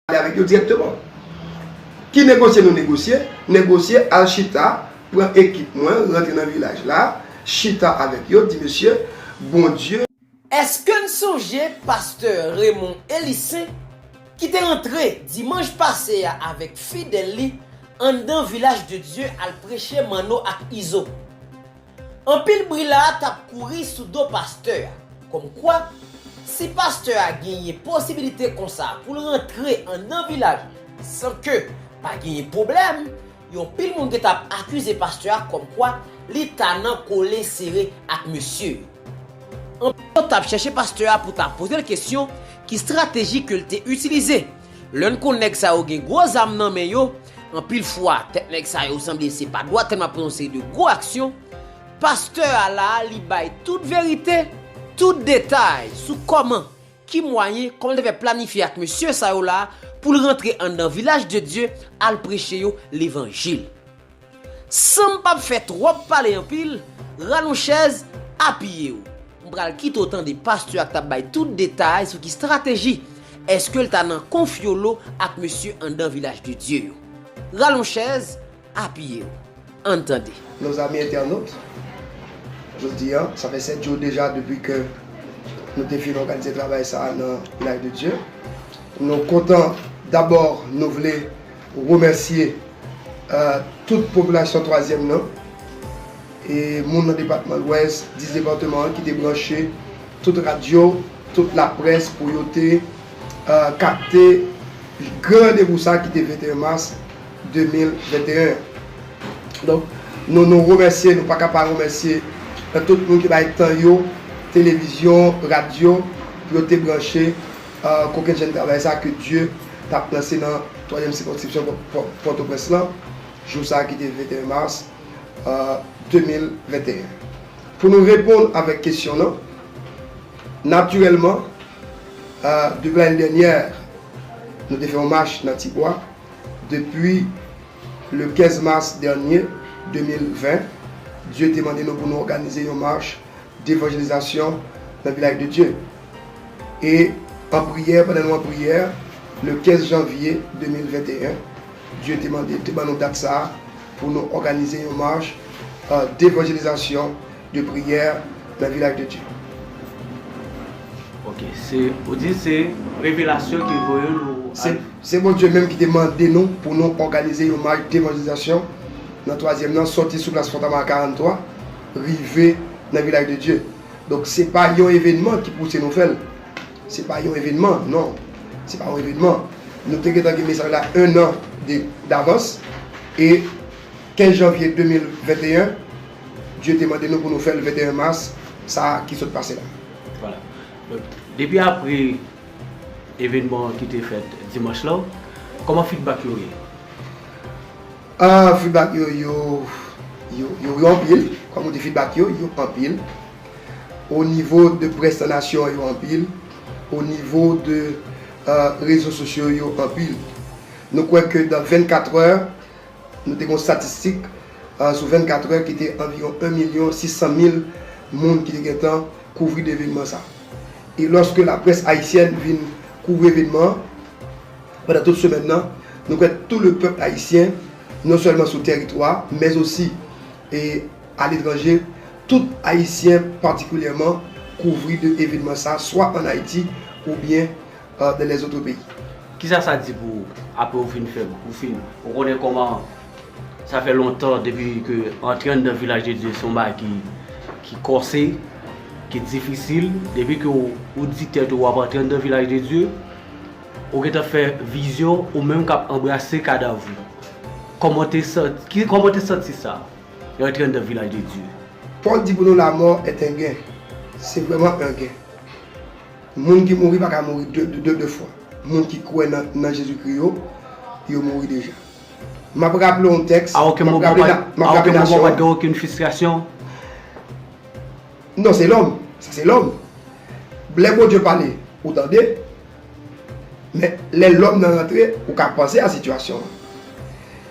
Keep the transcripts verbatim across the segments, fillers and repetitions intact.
pale avèk yo dirèkteman. Ki negosye nou negosye? Negosye, al chita, pran ekip mwen, rantre nan vilaj la, chita avèk yo, di, mesye, Bondye. Èske n sonje pastè Raymond Elissaint ki te rantre dimanch pase a avèk fidèl li anndan Vilaj de Dye al preche Manno ak Izo? Anpil bri la t ap kouri sou do pastè a, kòmkwa, si pastè a genyen posibilite konsa pou l rantre anndan vilaj san ke pa genyen pwoblèm, yon pil moun gen t ap akize pastè a kòmkwa li ta nan kole sere ak mesye yo. Anpil yo t ap chèche pastè a pou ta poze l kesyon ki estrateji ke l te itilize. Lè n konn nèg sa yo gen gwo zam nan men yo, anpil fwa, tèt nèg sa yo sanble se pa dwat tèlman ap pran yon seri de gwo aksyon. Pastè a la, li bay tout verite, tout detay sou kòman, ki mwayen, kòman l te fè planifye ak mesye sa yo la pou l rantre anndan Vilaj de Dye al preche yo levanjil. San m p ap fè twòp pale anpil, rale yon chèz, apiye w. M pral kite w tande pastè a k t ap bay tout detay sou ki estrateji, èske l ta nan konfyolo ak mesye anndan Vilaj de Dye yo. Rale yon chèz, apiye w. Ann tande. Nos amis internautes, jodi a, sa fè sèt jou deja depi ke nou te fin òganize travay sa a nan Vilaj de Dye. Nou kontan, dabò, nou vle remèsye, euh, tout popilasyon Twazyèm nan, e moun nan depatman Lwès, dis depatman an ki te branche tout radyo, tout laprès pou yo te, euh, kapte gran randevou sa ki te venteyen mas de mil venteyen. Donk, nou, nou remèsye, nou pa ka pa remèsye, euh, tout moun ki bay tan yo, televizyon, radyo, pou yo te branche, euh, kokennchenn travay sa ke Dye t ap lanse nan twazyèm sikonskripsyon Pò-, Pò-, Pòtoprens lan, jou sa ki te venteyen mas, euh, de mil venteyen. Pou nou reponn avèk kesyon nan, natirèlman, euh, depi lane dènyè, nou te fè yon mach nan Tibwa. Depi le kenz mas dènye, de mil ven, Dye te mande nou pou nou òganize yon mach devanjelizasyon nan Vilaj de Dye. E an priyè, pandan nou an priyè, le kenz janvye de mil venteyen, Dye te mande, te ban nou dat sa a pou nou òganize yon mach, euh, devanjelizasyon, de priyè nan Vilaj de Dye. Ok, se, ou di se revelasyon ki voye nou Se, al. Se Bondye menm ki te mande nou pou nou òganize yon mach devanjelizasyon nan twazyèm nan, sòti sou plas Fontamara karant twa, rive nan Vilaj de Dye. Donk, se pa yon evènman ki pouse nou fè l. Se pa yon evènman, non. Se pa yon evènman. Nou te gentan gen mesaj la en an de, davans. E kenz janvye de mil venteyen, Dye te mande nou pou nou fè l venteyen mas, sa a ki sot pase la. Vwala. Donk, depi apre evènman ki te fèt dimanch lan, kòman feedback yo ye? Ah, feedback yo, yo, yo, yo, yo anpil. Kòm ou di, feedback yo, yo anpil. O nivo de près nan nasyon an, yo anpil. O nivo de, euh, rezo sosyo, yo anpil. Nou kwè ke dan vennkat è, nou te gen yon statistik, euh, sou vennkat è ki te anviwon en milyon sis san mil moun ki te gentan kouvri de evènman sa. E lòske laprès ayisyèn vin kouvri evènman an, pandan tout semèn nan, nou kwè tout le pèp ayisyen, non sèlman sou tèritwa, men osi, e, aletranje, tout Ayisyen patikilyèman kouvri de evènman sa, swa ann Ayiti oubyen, euh, dans les autres pays. Kisa sa di pou ou apre ou fin fè, ou fin, ou konnen kòman sa fè lontan depi ke antre anndan Vilaj de Dye se yon bagay ki, ki kòse, ki difisil, depi ke ou, ou di tèt ou w ap antre anndan Vilaj de Dye, ou gentan fè vizyon ou menm k ap anbrase kadav ou. Kòman te santi, ki, kòman te santi sa, rantre anndan Vilaj de Dye? Pòl di pou nou, la mort est un gain. Se vrèman un gain. Moun ki mouri pa ka mouri de, de, de, de fwa. Moun ki kwè nan, nan Jezikri yo, yo mouri deja. M ap raple yon tèks, A okenn moman pa t gen okenn fristrasyon? Non, se lòm. Sa se lòm. Lè Bondye pale, ou tande. Men lè lòm nan rantre, ou ka panse a sitiyasyon an.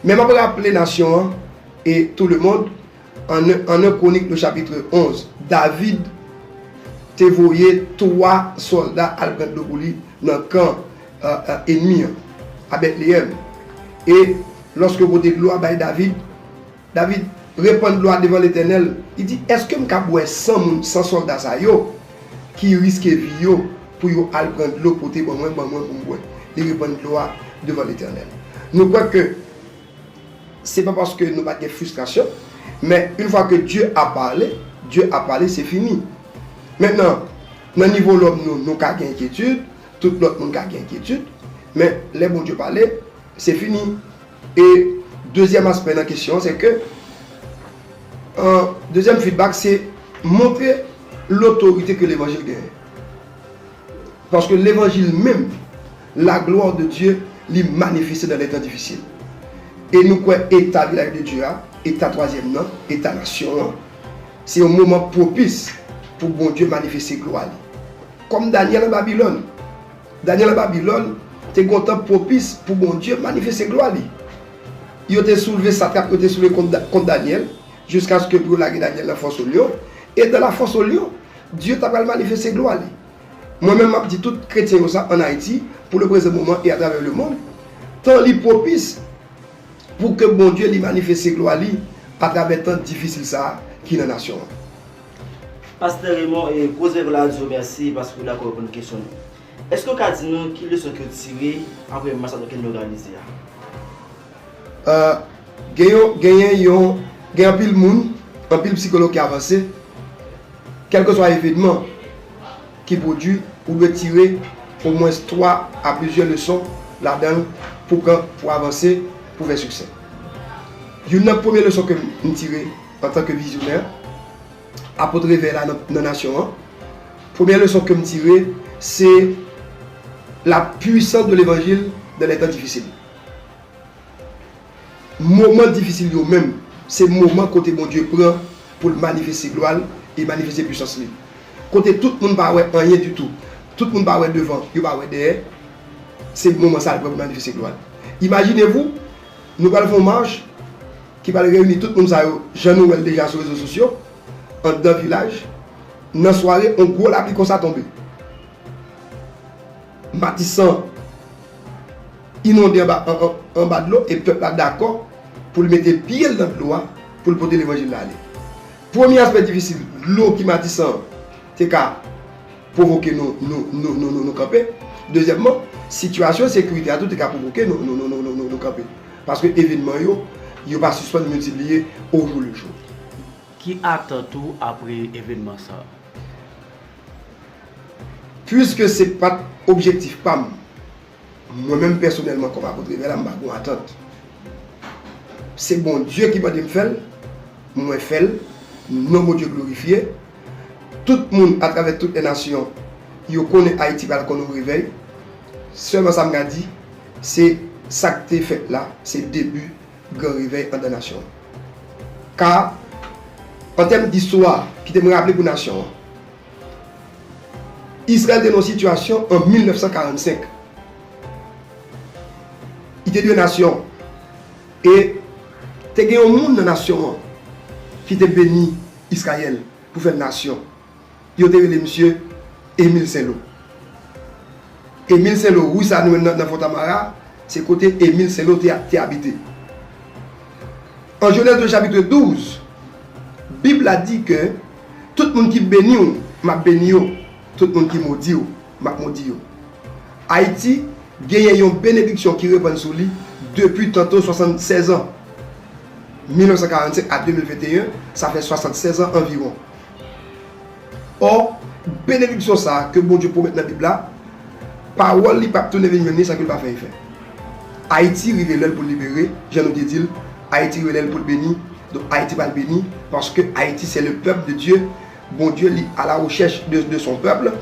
Men m ap raple nasyon an e tout le monde, en, en un Chroniques, le chapitre onze, David te voye twa sòlda al pran dlo pou li nan kan, euh, euh, enmi an. a Bètleyèm. E lòske yo pote dlo a bay David, David repann dlo a devan Letènèl. Li di, èske m ka bwè san moun, san sòlda sa yo ki riske vi yo pou yo al pran dlo pote ban mwen, ban mwen pou m bwè? Li repann dlo a devan Letènèl. Nou kwè ke se pa paske nou pa t gen fristrasyon, men yon fwa ke Dye a pale, Dye a pale, se fini. Mentnan, nan nivo lòm nou, nou ka gen enkyetid, tout lòt moun ka gen enkyetid, men lè Bondye pale, se fini. E dezyèm aspè nan kesyon an, se ke, euh, dezyèm feedback, se montre lotorite ke levanjil genyen. Paske levanjil menm, la gloire de Dieu, li manifeste dans les temps difficiles. E nou kwè eta Vilaj de Dye a, eta twazyèm nan, eta nasyon an, se yon moman pwopis pou Bondye manifeste glwa li. Kòm Danyèl an Babilòn. Danyèl an Babilòn te gen yon tan pwopis pou Bondye manifeste glwa li. Yo te soulve satrap, yo te soulve kont Da-, kont Danyèl, jiskaske pou yo lage Danyèl nan fòs o lyon. E dans la fosse au lion, Dye ta pral manifeste glwa li. Mwen menm, m ap di tout kretyen yo sa ann Ayiti, pou le prezan moman e atravè lemonn, tan li pwopis pou ke Bondye li manifeste glwa li atravè tan difisil sa a ki nan nasyon an. Pastè Raymond, e, Koze Vèv la di w mèsi paske w dakò reponn kesyon nou. Èske w ka di nou ki leson ke w tire apre mach sa nou te òganize a? Euh, gen yon, genyen yon, gen anpil moun, anpil sikològ ki avanse, kèlkeswa evènman ki pwodui, ou dwe tire omwens twa a plizyè leson ladan l pou pran, pou avanse, pou fè siksè. Youn nan premye leson ke m tire antanke vizyonè, apot revèy la nan, nan nasyon an, premyè leson ke m tire, se la puissance de l'évangile dans les temps difficiles. Moman difisil yo menm, se moman kote Bondye pran pou l manifeste glwa l e manifeste pisans li. Kote tout moun pa wè anyen ditou, tout moun pa wè devan, yo pa wè dèyè, se moman sa l pran pou manifeste glwa l. Imajine vou, nou pral fè yon mach ki pral reyini tout moun sa yo, jan nou wè l deja sou rezo sosyo, anndan vilaj, nan sware, yon gwo lapli konsa tonbe. Matisan inonde anba, an, an, anba dlo e pèp la dakò pou l mete pye l nan dlo a pou l pote levanjil la ale. Premye aspè difisil, dlo ki Matisan te ka pwovoke nou, nou, nou, nou, nou, nou kanpe. Dezyèmman, sitiyasyon ensekirite a tou te ka pwovoke nou, nou, nou, nou, nou, nou, nou kanpe. Paske evènman yo, yo pa sispann miltipliye au jour le jour. Ki atant ou apre evènman sa a? Puiske se pa t objektif pa m, mwen menm pèsonèlman kòm apot revèy la, m pa gen atant. Se Bondye ki mande m fè l, mwen fè l, non Bondye glorifye. Tout moun atravè tout lè nasyon, yo konnen Ayiti pral konn yon revèy. Sèlman sa m ka di, se sa k te fèt la, se debi gran revèy anndan nasyon an. Ka, an tèm distwa, kite m raple pou nasyon an, Izrayèl te nan yon sitiyasyon an mil nèf san karannsenk. Li te de nasyon. E te gen yon moun nan nasyon an ki te beni Izrayèl pou fè l nasyon. Yo te rele misye Emil Senlo. Emil Senlo, ri sa nou wè nan, nan Fontamara, se kote Emil Senlo te, te abite. An Jenèz de chapitre douz, Bib la di ke tout moun ki beni w, m ap beni yo. Tout moun ki modi w, m ap modi yo. Ayiti genyen yon benediksyon ki repann sou li depi tanto swasannsèz an. Mil nèf san karannsenk a de mil venteyen, sa fè swasannsèz an anviwon. Ò, benediksyon sa a ke Bondye pwomèt nan Bib la, pawòl li p ap tounen vin jwenn li san ke l pa fè efè. Ayiti rive lè l pou l libere, jan nou te di l, Ayiti rive lè l pou l beni, donk Ayiti pral beni, paske Ayiti se le peuple de Dieu, Bondye li à la recherche de, de son peuple,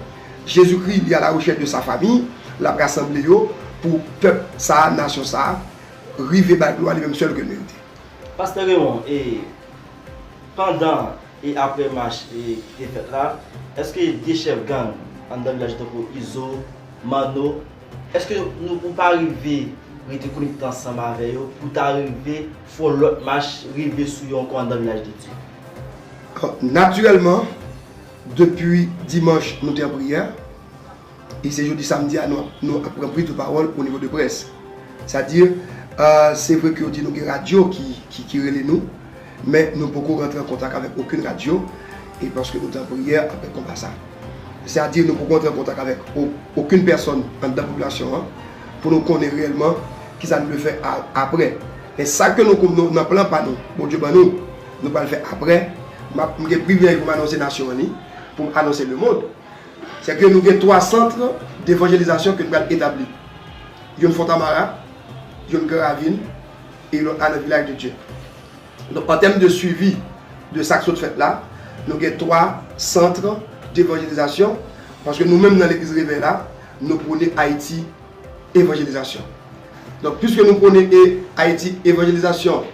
Jezikri li à la recherche de sa famille, l ap rasanble yo pou pèp sa a, nasyon sa a, rive bay glwa li menm sèl ke l merite. Pastè Raymond, e pandan e apre mach e ki te fèt la, èske de chèf gang anndan vilaj tankou Izo, Manno, èske nou, ou pa rive rete konekte ansanm avè yo pou ta rive fè yon lòt mach rive sou yo ankò anndan vilaj de Dye? Natirèlman, depi dimanch nou te an priyè, e se jodi samdi a nou, nou ap pran priz de pawòl o nivo de près. Sa di, se vre ke yo di nou gen radyo ki, ki, ki rele nou, men nou poko rantre an kontak avèk okenn radyo, e paske nou te an priyè apre konba sa. Sa di, nou poko rantre an kontak avèk o-, okenn pèsòn anndan popilasyon an pou nou konnen reyèlman kisa nou dwe fè a-, apre. Men sa ke nou, nou nan plan pa nou, Bondye ban nou, nou pral fè apre, m ap, m gen privilèj pou m anonse nasyon an li, pou m anonse lemonn. Se ke nou gen twa sant devanjelizasyon ke nou pral etabli. Youn Fontamara, youn Gran Ravin, e lòt la nan Vilaj de Dye. Donk, an tèm de swivi de sa k sot fèt la, nou gen twa sant devanjelizasyon, paske nou menm nan Legliz Revèy la, nou pwone Ayiti evanjelizasyon. Donk, piske nou pwone e Ayiti evanjelizasyon,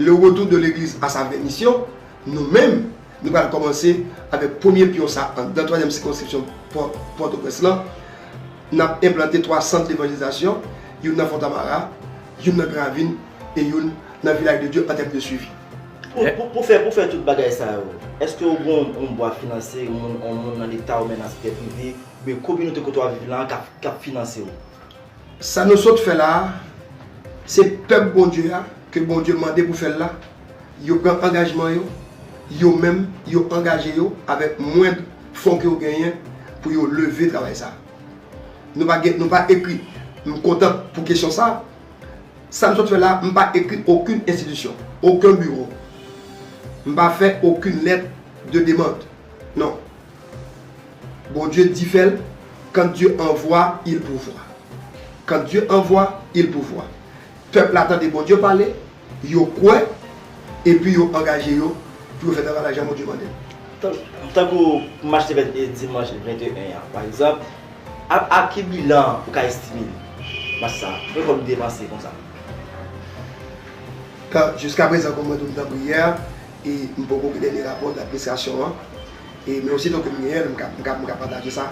le retour de l'Église à sa vraie mission, nou menm, nou pral kòmanse avèk premye pyon sa anndan twazyèm sikonskripsyon Pò-, Pòtoprens lan. N ap enplante twa sant devanjelizasyon, youn nan Fontamara, youn nan Gran Ravin e youn nan Vilaj de Dye an tèm de swivi. Pou, pou, pou fè, pou fè tout bagay sa yo, èske w gen yon, yon bwa finanse, yon moun, yon moun nan Leta oubyen nan sektè prive, oubyen kominote kote w ap viv la, k ap, k ap finanse w? Sa nou sot fè la a, se pèp Bondye a, ke Bondye mande pou fè l la, yo pran angajman yo, yo menm, yo angaje yo avèk mwen fon ke yo genyen pou yo leve travay sa. Nou pa gen, nou pa ekri, m kontan pou kesyon sa. Sa m sot fè la, m pa ekri okenn enstitisyon, okenn biwo. M pa fè okenn lèt de demann. Non. Bondye di fè l, quand Dieu envoie, il pourvoit. Quand Dieu envoie, il pourvoit. Pèp la tande Bondye pale, yo kwè, epi yo angaje yo pou yo fè travay la jan Bondye mande l. Tan-, tankou mach te fèt, e, dimanch venteyen an, pa egzanp, a, a ki bilan ou ka estime li, mach sa a? Konbyen kòb nou depanse konsa? Ka-, jiskaprezan, kòm mwen di w, m t an priyè, e m poko gen dènye rapò de ladministrasyon an. E, men osito ke m genyen l, m ka, m ka, m ka pataje sa.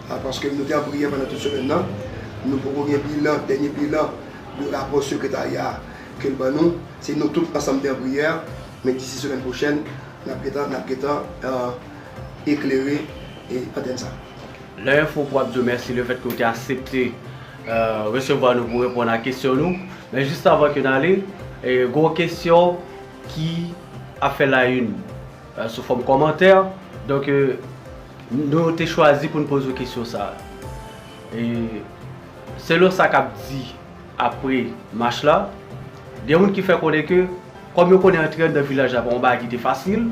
A, paske nou te an priyè pandan tout semèn nan. Nou poko gen bilan, dènye bilan de rapò sekretarya a ke l ban nou. Se nou tout ansanm te an priyè. Men disi semèn pwochèn, n ap gentan, n ap gentan, e, eklere, e, antèn sa. Lè Enfo pou ap di w mèsi lefèt ke w te aksepte, e, resevwa nou pou reponn a kesyon nou. Men jis avan ke n ale, e, gen yon kesyon ki ap fè la une, e, sou fòm kòmantè. Donk, e, nou te chwazi pou n poze w kesyon sa a. E, selon sa k ap di apre mach la, gen moun ki fè konnen ke, kòm yo konnen antre anndan vilaj la pa yon bagay ki te fasil,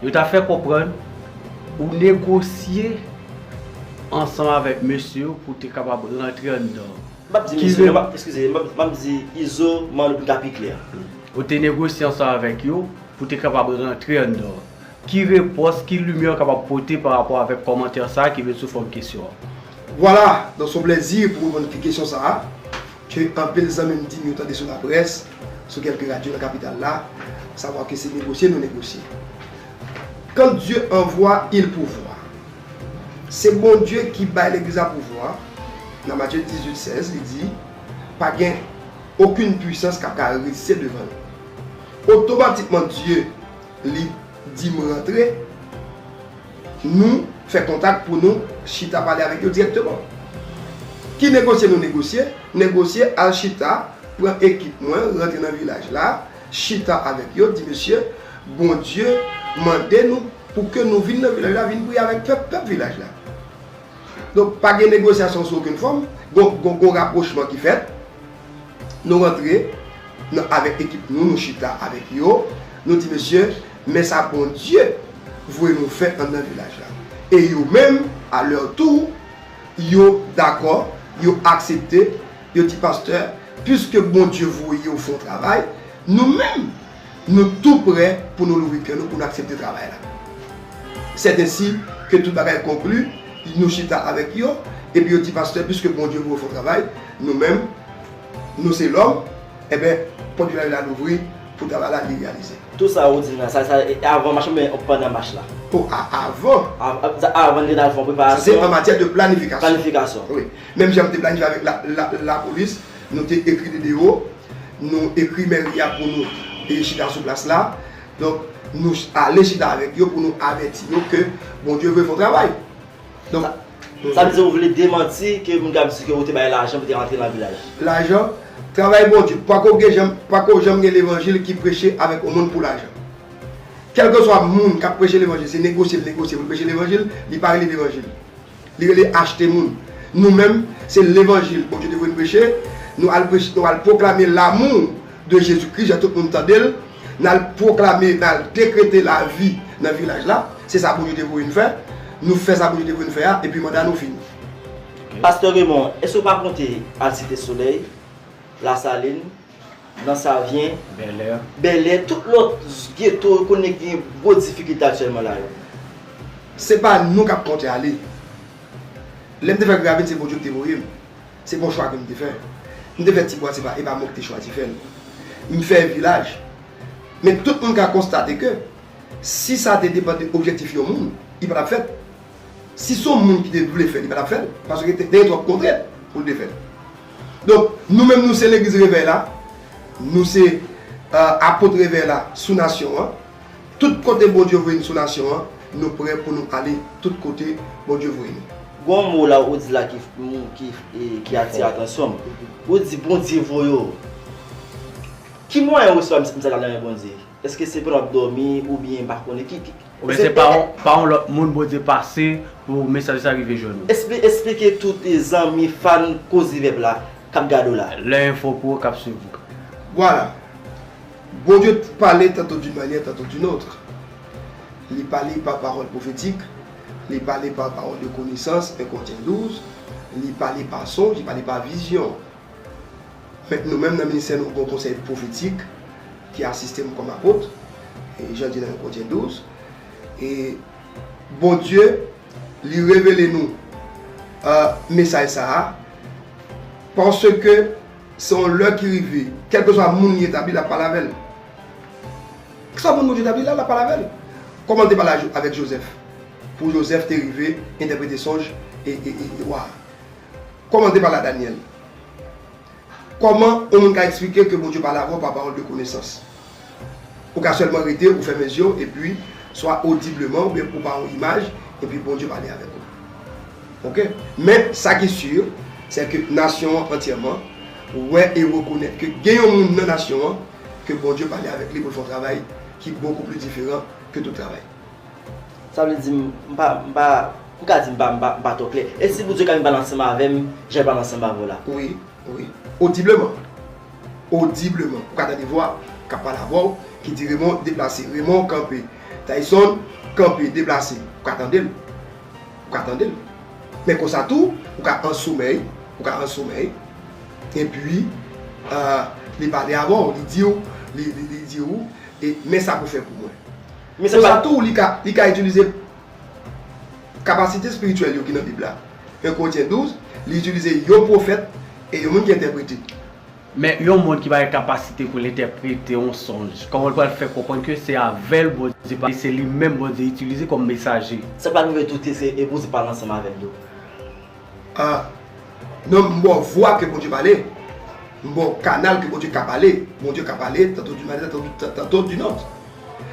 yo ta fè konprann ou negosye ansanm avèk mesye yo pou te kapab rantre anndan. M p ap di mesye, non, m ap, eskize, m ap, m ap di Izo, mande pou n ka pi klè. Ou te negosye ansanm avèk yo pou te kapab rantre anndan. Ki repons, ki limyè w kapab pote pa rapò avèk kòmantè sa a ki vin sou fòm kesyon an? Vwala, donk se yon plèzi pou reponn kesyon sa a, ke anpil zanmi m di m yo tande sou laprès, sou kèlke radyo nan kapital la, savwa ke se negosye nou negosye. Quand Dieu envoie, il pourvoit. Se Bondye ki bay legliz la pouvwa. Nan Matye dizuit sèz, li di, pa gen okenn pwisans k ap ka reziste devan li. Otomatikman, Dye, li di m rantre, nou fè kontak pou nou chita pale avèk yo dirèkteman. Ki negosye nou negosye? Negosye al chita, pran ekip mwen, rantre nan vilaj la, chita avèk yo, di, mesye, Bondye mande nou pou ke nou vin nan vilaj la, vin priye avèk pèp, pèp vilaj la. Donk, pa gen negosyasyon sou okenn fòm. Gon, gon, gon rapwochman ki fèt. Nou rantre nan, avèk ekip nou, nou chita avèk yo. Nou di, mesye, men sa Bondye voye nou fè anndan vilaj la. E yo menm, a lè tou, yo dakò, yo aksepte, yo di, pastè, piske Bondye voye w fè yon travay, nou menm, nou tou prè pou nou louvri kè nou, pou nou aksepte travay la. Sèt ensi ke tout bagay konkli, nou chita avèk yo, epi yo di, pastè, piske Bondye voye w fè yon travay, nou menm, nou se lòm, enben, pòt vilaj la louvri pou travay la li reyalize. Tout sa ou di la, sa, sa, e avan mach oubyen pandan mach la? O, a, avan. A, a, sa, avan n te al fè yon preparasyon. Sa se an matyè de planifikasyon. Planifikasyon. Wi. Menm jan m te planifye avèk la, la, lapolis, nou te ekri D D O, nou ekri mèri a pou nou, e, chita sou plas la. Donk, nou ch-, ale chita avèk yo pou nou avèti yo ke Bondye vle fè yon travay. Donk, sa, Sa vle di ou vle demanti ke moun k ap di ke ou te bay lajan pou te rantre nan vilaj? Lajan, travay Bondye. Pako gen janm, pako janm gen levanjil ki preche avèk yon moun pou lajan. Kèlkeswa moun k ap preche levanjil, se negosye l negosye pou l preche levanjil, li pa rele levanjil. Li rele achte moun. Nou menm, se levanjil Bondye te voye n preche. Nou al preche, nou al pwoklame l'amour de Jésus-Christ, jan tout moun tande l. N al pwoklame, n al dekrete lavi nan vilaj la. Se sa Bondye te voye n fè. Nou fè sa Bondye te voye n fè a, epi manda nou fini. Pastè Raymond, èske w pa konte al Site Solèy, Lasalin, nan Savyen, Bèlè, Bèlè, tout lòt geto, ou konnen gen gwo difikilte aktyèlman la yo? Se pa nou k ap konte ale. Lè m te fè Gravin, se Bondye ki te voye m. Se pa yon chwa ke m te fè. M te fè Tibwa, se pa, e pa mwen ki te chwazi fè l. M fè Vilaj. Men tout moun ka konstate ke si sa te depann de objektif yon moun, li pa t ap fèt. Si se yon moun ki te vle fè l, li pa t ap fè l, paske te, te gen twòp kontrent pou l te fè l. Donk, nou menm, nou se legliz Revèy la, nou se, euh, apot Revèy la sou nasyon an. Tout kote Bondye voye n sou nasyon an, nou prè pou nou ale tout kote Bondye voye nou. Gon mo la ou di la ki, ki, e, ki atire atansyon m. Ou di Bondye voye w. Ki mwayen ou resevwa mesaj la nan men Bondye? Èske se pandan w ap dòmi oubyen m pa konnen ki, ki, Oubyen se pa yon, pa yon lòt moun Bondye pase pou mesaj sa rive jwenn ou? Espli-, esplike tout zanmi, fan Koze Vèv la k ap gade w la. Lè enfo pou ou k ap swiv ou. Voilà. Bondye pale tantôt d'une manière, tantôt d'une autre. Li pale pa pawòl pwofetik, li pale pa pawòl de konesans, en Korentyen douz, li pale pa sonj, li pale pa vizyon. Men nou menm nan ministè nou gon konsèy pwofetik ki asiste m kòm apot, e jan di nan en Korentyen douz. E Bondye, li revele nou, euh, mesaj sa a, paske se yon lè ki rive, kèlkeswa moun li etabli, l ap pale avè l. Kèlkeswa moun Bondye etabli la, l ap pale avè l. Kòman l te pale a Jo-, avèk Jozèf? Pou Jozèf te rive entèprete sonj e, e, e, e wa. Kòman l te pale a Danyèl? Kòman yon moun ka eksplike ke Bondye pale avè w pa pawòl de konesans? Ou ka sèlman rete, ou fèmen zye w, epi, swa odibleman, oubyen ou pa yon imaj, epi Bondye pale avèk ou. Oke? Men, sa ki si, se ke nasyon an antyèman wè e rekonèt ke gen yon moun nan nasyon an ke Bondye pale avèk li pou l fè yon travay ki bokou pli diferan ke tout travay. Sa vle di m, m pa, m pa, m ka di m pa, m pa, m pa twò klè. E si Bondye ka vin pale ansanm avè m, jan l pale ansanm avè w la? Wi, wi. Odibleman. Odibleman. Ou ka tande vwa k ap pale avè w, ki di, Raymond, deplase. Raymond, kanpe. Tyson, kanpe, deplase. Ou ka tande l. Ou ka tande l. Men konsa tou, ou ka an somèy, ou ka an somèy. Epi, euh, li pale avè w, li di w, li, li, li di w, e, men sa pou fè pou mwen. Men se pa tou, li ka, li ka itilize kapasite espirityèl yo ki nan Bib la. En Korentyen douz, li itilize yon pwofèt e yon moun ki entèprete. Men yon moun ki pa gen kapasite pou l entèprete yon sonj, kòman l pral fè konprann ke se avè l Bondye pale, se li menm Bondye itilize kòm mesaje? Sa pa rive tou, se e Bondye pale ansanm avè l tou. Ah, non, m ba w vwa ke Bondye pale. M ba w kanal ke Bondye ka pale. Bondye ka pale tantôt d'une manière, tantôt, tantôt d'une autre.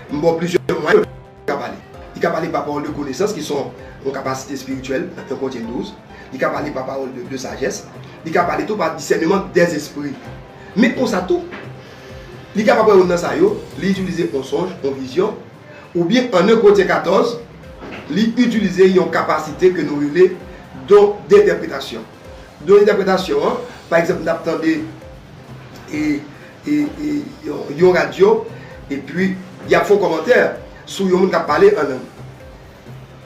M ba w plizyè mwayen li ka pale. Li ka pale pa pawòl de konesans, ki se yon kapasite espirityèl, nan en Korentyen douz. Li ka pale pa pawòl de, de sajès. Li ka pale tou pa disèneman dèzespri. Men konsa tou, li kapab wè youn nan sa yo, li itilize yon sonj, yon vizyon, oubyen an en Korentyen katòz, li itilize yon kapasite ke nou rele don dentèpretasyon. Don dentèpretasyon an, pa egzanp, n ap tande, e, e, e, yon, yon radyo, epi y ap fè yon kòmantè sou yon moun k ap pale an lang.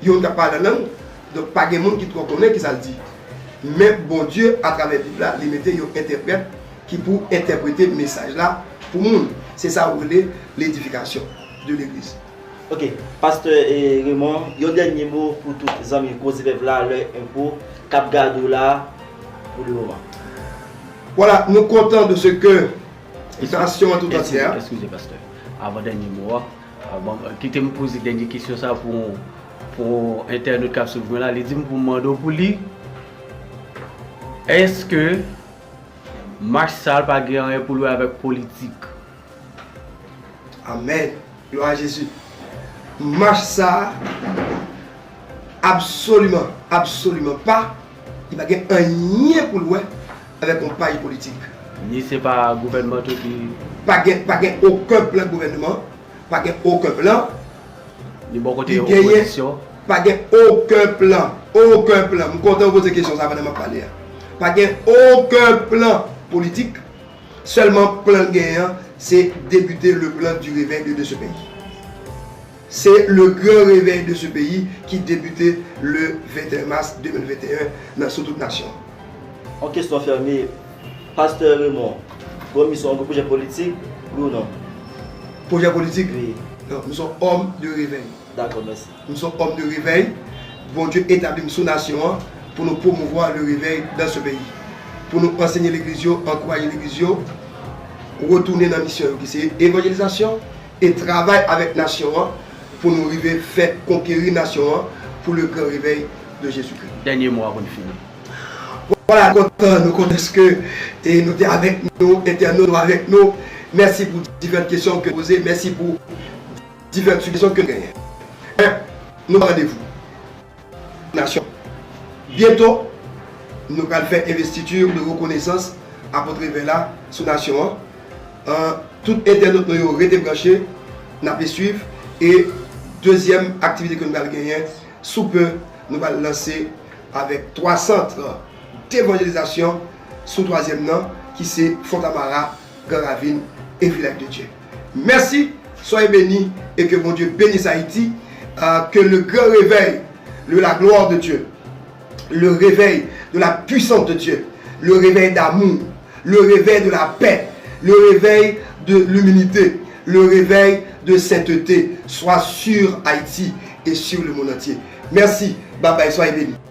Yon moun k ap pale an lang, donk pa gen moun ki twò konnen kisa l di. Men Bondye, atravè Bib la, li mete yon entèprèt ki pou entèprete mesaj la pou moun. Se sa yo rele ledifikasyon de legliz. Ok, Pastè, e, Raymond, yon dènye mo pou tout zanmi Koze Vèv la, lè enfo k ap gade w la pou le moman. Vwala, nou kontan de ce que nasyon an tout antyè. Eskize, pastè. Avan dènye mo a, a, bon, kite m poze dènye kesyon sa pou, pou entènot k ap swiv mwen la. Li di m pou m mande w pou li, èske mach sa a pa gen anyen pou l wè avèk politik? Amèn. Glwa a Jezi. Mach sa a, absoliman, absoliman pa, li pa gen anyen pou l wè avèk yon paj politik. Ni se pa gouvènman tou ki... Pa gen, pa gen okenn plan gouvènman, pa gen okenn plan. Ni bò kote opozisyon. Pa gen okenn plan, okenn plan. M kontan w poze kesyon sa pandan m ap pale a. Pa gen okenn plan politik. Sèlman plan l genyen an, se débute le plan du réveil de, de ce pays. C'est le grand réveil de ce pays qui débute le vingt et un mars deux mille vingt et un nan sou tout nasyon. Yon kesyon fèmen, Pastè Raymond, bon, misyon yon pwojè politik, wi ou non? Pwojè politik? Wi. Non, m se yon homme de réveil. Dakò, mèsi. M se yon homme de réveil. Bondye etabli m sou nasyon an pou nou promouvoir le réveil dans ce pays. Pou nou ansenye legliz yo, ankouraje legliz yo, retounen nan misyon yo ki se evanjelizasyon e travay avèk nasyon an pou nou rive fè konkeri nasyon an pour le grand réveil de Jésus-Christ. Dènye mo a pou n fini. Vwala, kontan, nou kontan ke e nou te avèk nou, entènot nou avèk nou. Mèsi pou diferan kesyon ke poze, mèsi pou diferan sijesyon ke nou genyen. Men, nou pran randevou. Nasyon. Byento, nou pral fè envestiti de rekonesans apot Revèy la sou nasyon an. An, tout entènot nou yo rete branche, n ape swiv. E dezyèm aktivite ke nou pral genyen, sou pe, nou pral lanse avèk twa sant devanjelizasyon sou twazyèm nan, ki se Fontamara, Gran Ravin e Vilaj de Dye. Mèsi, soyez bénis et que Bondye bénisse Haïti, euh, que le grand réveil de la gloire de Dieu, le réveil de la puissance de Dieu, le réveil d'amour, le réveil de la paix, le réveil de l'humilité, le réveil de sainteté soit sur Haïti et sur le monde entier. Merci, bye bye, soyez bénis.